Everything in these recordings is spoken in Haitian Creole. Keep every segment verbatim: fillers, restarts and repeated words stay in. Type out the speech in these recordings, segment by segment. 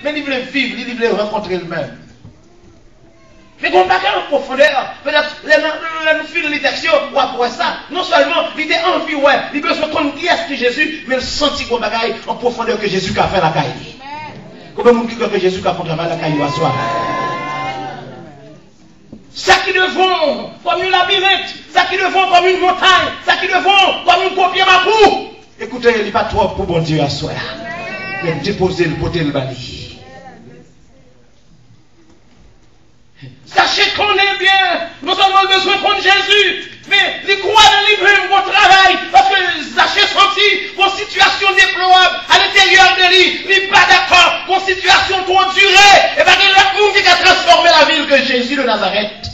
men li vle viv li, li vle rankontre l menm. Men gen yon bagay an pwofondè, petèt lè n, lè nou fin li tèks yo, w ap wè sa. Non sèlman li te anvi wè, li bezwen konn kiyès ki Jezi, men l santi gen yon bagay an pwofondè ke Jezi ka fè lakay li. Konbyen moun ki kwè ke Jezi ka fè yon travay lakay yo aswè a? Sa ki devan w kòm yon labirent, sa ki devan w kòm yon montay, sa ki devan w kòm yon gwo pye mapou. Ekoute, li pa twòp pou Bondye aswè a. Men depoze l, pote l ba li. Zache konnen byen, non sèlman l bezwen konn Jezi, men li kwè nan li menm gon travay, paske Zache santi gon sitiyasyon deplorab alenteryè de li, li pa dakò, gon sitiyasyon twò dire, e pa gen lòt moun ki ka transfòme lavi l ke Jezi de Nazarèt.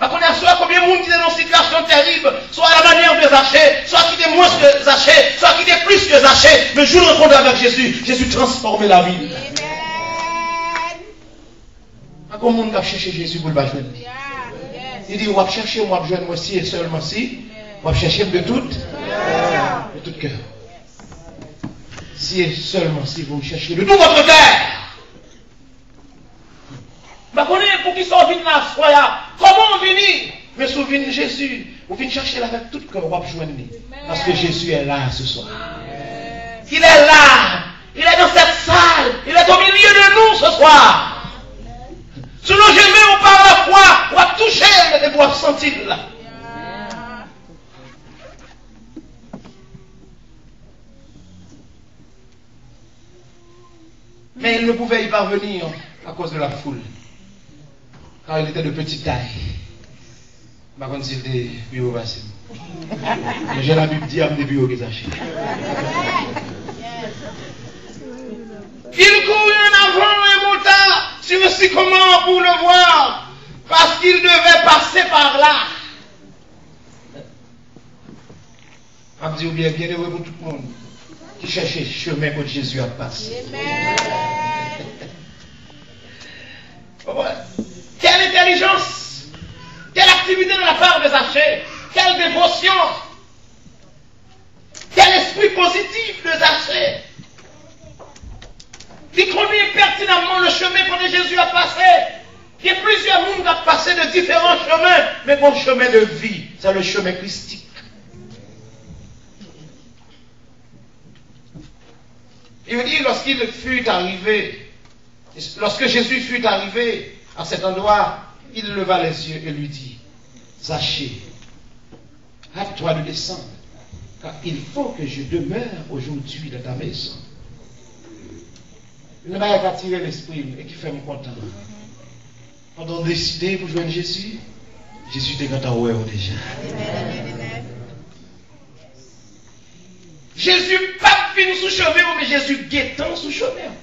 Pa konnen aswè konbyen moun ki te nan yon sitiyasyon tèrib, swa a la manyè de Zache, swa ki te mwens ke Zache, swa ki te plis ke Zache, men jou l rankontre avèk Jezi, Jezi transfòme lavi l. Pa gon moun k ap chèche Jezi pou l pa jwenn li. Li di, w ap chèche m, w ap jwenn mwen si e sèlman si w ap chèche m de tout, de tout kè. Si e sèlman si vous me cherchez de tout votre cœur. M pa konnen poukisa w vin la aswè a, kòman w vini, men si w vin Jezi, ou vin chèche l avèk tout kè w, w ap jwenn li. Paske Jezi est là ce soir. Il est là. Il est dans cette salle. Il est au milieu de nous ce soir. Si nou jene w pa la fwa, w ap touche l epi w ap santi l la. Mais il ne pouvait y parvenir à cause de la foule, car il était de petite taille. M pa konn si l te pi wo pase m. Men jan Labib di a, m te pi wo ke Zache. Il courut en avant et monta sur un sycomore pour le voir, parce qu'il devait passer par là. M ap di w byen, byennere pou tout moun ki chèche chemen kot Jezi ap pase. Konprann? Quelle intelligence! Quelle activité de la part de Zaché! Quelle dévotion! Quel esprit positif de Zaché! Li konnen pètinamman le chemen kote Jezi ap pase. Gen plizyè moun k ap pase de diferan chemen, men gon chemen de vi, se le chemen kristik. Il dit, lorsqu'il fut arrivé, lorsque Jésus fut arrivé à cet endroit, il leva les yeux et lui dit, Zachée, hâte-toi de descendre, car il faut que je demeure aujourd'hui dans ta maison. Yon bagay k atire lespri m e ki fè m kontan. Pandan w deside pou jwenn Jezi, Jezi te gentan wè w deja. Jezi p ap vin sou chemen w, men Jezi gentan sou chemen w.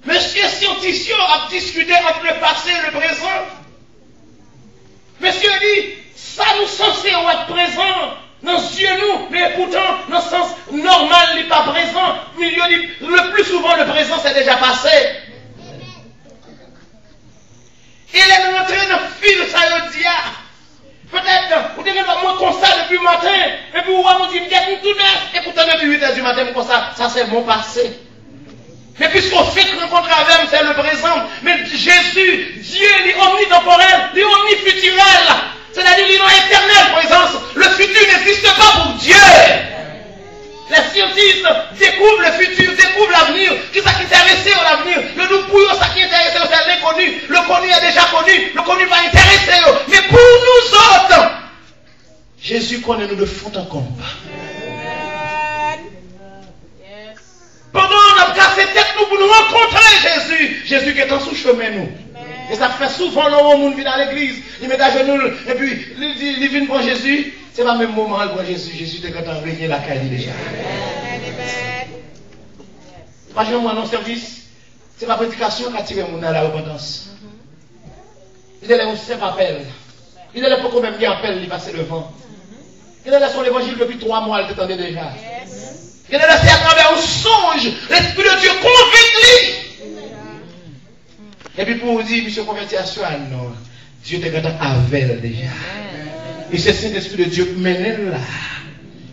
Mesye syantis yo ap diskite ant le pase e le prezan. Mesye di, sa nou sanse wè prezan nan zye nou, men epoutan, nan sans nòmal, li pa prezan. Men yo di, le pli souvan, le prezan, se deja pase. E lè n rantre nan fil sa yo di a, petèt, ou te gen dwa mwen konsa depi maten, epi ou wè m, ou di m tèt m tou nèf, epoutan depi uit è di maten m konsa, sa se mon pase. Men piske w fenk rankontre avè m, se le prezan. Men Jezi, Dye, li omnitanporèl, li omnifitirèl. Sètadi li nan etènèl prezans. Le futur n'existe pas pour Dieu. Les scientistes découvrent le futur, découvrent l'avenir. Kisa ki enterese yo, l'avenir? Yo di w pou yo, sa ki enterese yo, se l'inconnu. Le connu est déjà connu. Le connu pa enterese yo. Men pou nou zòt, Jezi konnen nou de fond en comble. Pandan n ap kase tèt nou pou nou rankontre Jezi, Jezi gentan sou chemen nou. E sa k fè souvan lè yon moun vin a legliz, li met ajenou l, epi li di, li vin pran Jezi, se pa menm moman an l pran Jezi, Jezi te gentan renye lakay li deja. Pa janm wè nan sèvis, se pa predikasyon k atire moun nan a la repantans. Li te lè yon senp apèl. Li te lè poko menm gen apèl li pase devan. Li te lè se yon levanjil depi twa mwa li te tande deja. Li te lè se atravè yon sonj Lespri de Dye konvenk li. Epi pou w di misye konvèti aswè a, non. Dye te gentan avè l deja. E se Sentespri de Dye k mennen l la.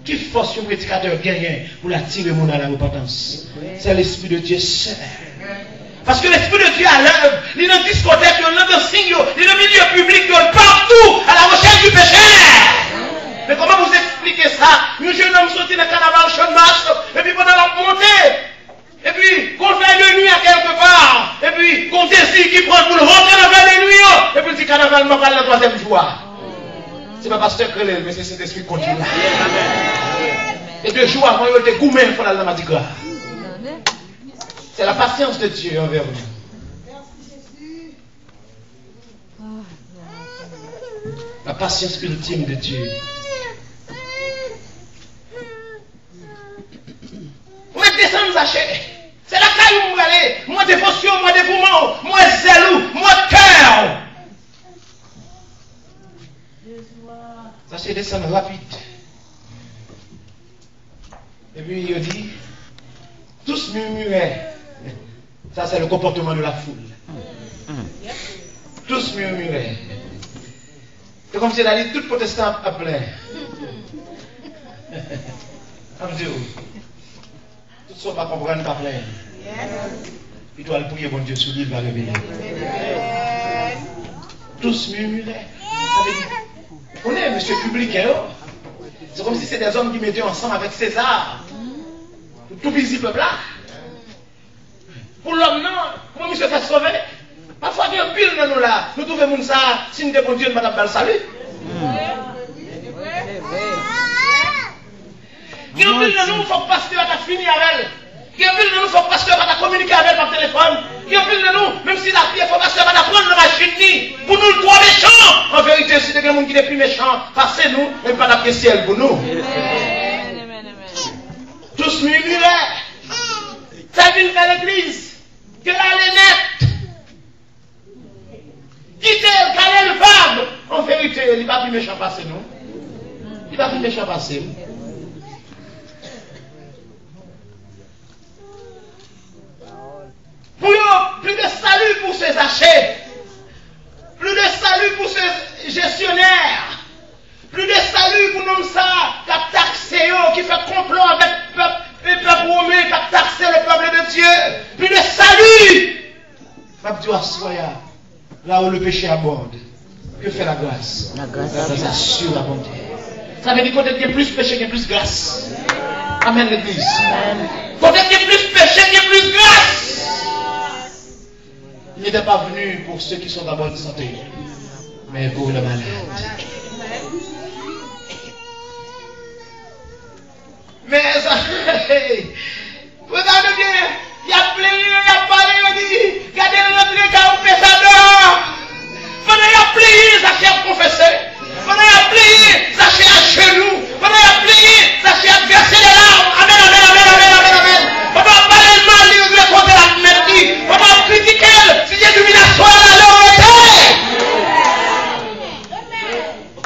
Ki fòs yon predikatè genyen pou l atire moun a la repantans? C'est l'Esprit de Dieu seul. Paske Lespri de Dye a lèv, li nan diskotèk yo, li nan dancing yo, li nan milye piblik yo, li patou à la recherche du pécheur. Men kòman pou eksplike sa? Yon jennonm soti nan kanaval Channmas, epi pandan l ap monte, epi gon vè de nwi a kèlke pa, epi gon dezi ki pran l pou l rantre nan vè de nwi yo, epi l di, kanaval m ap al nan twazyèm jou a. Se pa pastè k rele l, men se Sentespri k kondui l la. E de jou avan yo, l te goumen pou l al nan madigra. C'est la patience de Dieu envers nous. La patience ultime de Dieu. Ou mèt desann, Zache. Se lakay ou m prale. M wè devosyon, m wè devouman w, m wè zèl ou, m wè kè w. Zache desann rapid. Epi yo di, tous murmuraient. Ça, c'est le comportement de la foule. Tous murmuraient. Se kòmsi la di tout pwotestan ap, ap plenyen. Ap di w, tout sa w pa konprann, pa plenyen. Pito al priye Bondye sou li, li va revele. Tous murmuraient. Sa vle di, konnen mesye pibliken yo, se kòmsi se dèzòm ki mete yo ansanm avèk Seza pou toupizi pèp la. Pou lòm nan, kòman misye fè sove? Pafwa gen anpil nan nou la, nou twouve moun sa a, si n te Bondye, n pa t ap ba l sali. Gen anpil nan nou, fòk pastè a ta fini avè l. Gen anpil nan nou, fòk pastè a pa ta kominike avè l pa telefòn. Gen anpil nan nou, menm si l ap ye, fòk pastè a pa ta pran l nan machin li. Pou nou, l twò mechan. An verite, si te gen moun ki te pi mechan pase nou, men pa t ap gen syèl pou nou. Tous murmuraient. Sa l vin fè legliz? Ke l ale nèt. Kite l, kale l vag. An verite, li pa pi mechan pase nou. Li pa pi mechan pase m. Pou yo, plus de salut pour ce Zachée. Plus de salut pour ce gestionnaire. Plus de salut pou nonm sa k ap takse yo, ki fè konplo avèk pèp, e pèp women, k ap takse le peuple de Dieu. Plus de salut. M ap di w aswè a, là où le péché abonde, que fait la grâce? La grâce. La grâce a surabondé. Sa vle di kote k gen plis peche, gen plis gras. Amèn, legliz. Amèn. Kote k gen plis peche, gen plis gras. Il n'était pas venu pour ceux qui sont en bonne santé, mais pour les malades. Men, sa, regade byen, y ap plenyen, y ap pale, yo di, gade l rantre kay yon pechadè. Pandan y ap plenyen, Zache ap konfese. Pandan y ap plenyen, Zache ajenou. Pandan y ap plenyen, Zache ap vèse de lam. Amèn, amèn, amèn, amèn, amèn, amèn. Pandan y ap pale l mal, li regle kote l ak mèt li. Pandan y ap kritike l, si Jezi vin aswè a, l ale, w rete.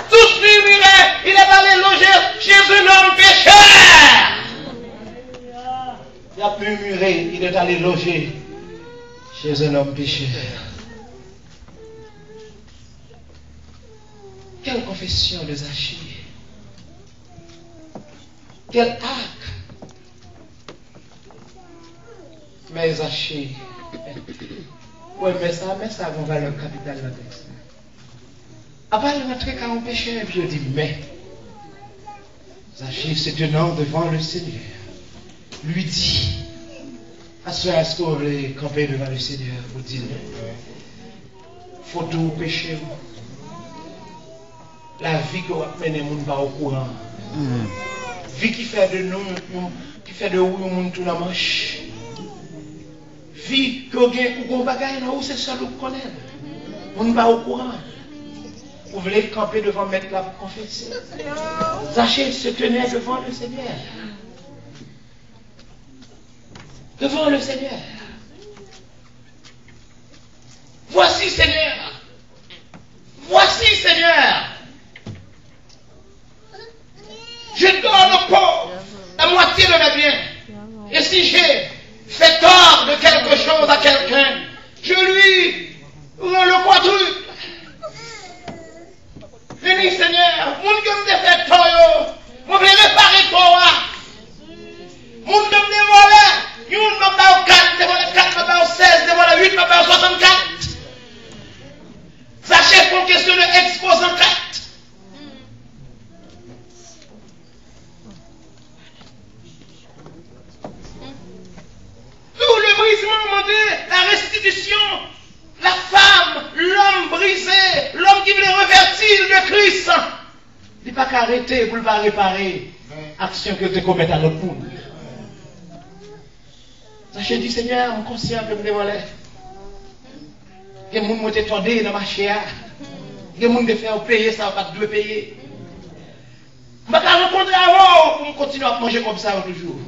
Tous murmuraient, il est allé loger chez un homme pécheur. Y ap murmure, il est allé loger chez un homme pécheur. Quelle confession de Zachée! Quel acte! Men Zache, wè, men sa, men sa gon valè kapital nan tèks la. Apa l rantre kay yon pechè, epi yo di, men Zache se tenant devant le Seigneur, lui dit, aswè, èske w vle kanpe devan le Seigneur pou di l foto w, peche w? Lavi ke w ap mennen, moun pa okouran. Vi ki fè de nou yon, ki fè de ou yon moun tou nan manch. Vi ke w gen, ou gen yon bagay nan ou, se sèl ou k konnen l. Moun pa okouran. Ou vle kanpe devan mèt la pou konfese. Zache se tenait devant le Seigneur. Devant le Seigneur. Voici, Seigneur. Voici, Seigneur. Je donne aux pauvres la moitié de mes biens. Et si j'ai fait tort de quelque chose à quelqu'un, je lui rends le quadruple. Vini, Senyè, moun ke m te fè tò yo, mwen vle repare Pwisan, li pa ka rete pou l pa repare aksyon ke l te komèt a lòt moun. Zache di, Senyè, m konsyan ke m te vòlè. Gen moun mwen te tòde nan mache a. Gen moun te fè yo peye sa yo pa t dwe peye. M pa ka rankontre avè w pou m kontinye ap manje kòb sa yo toujou.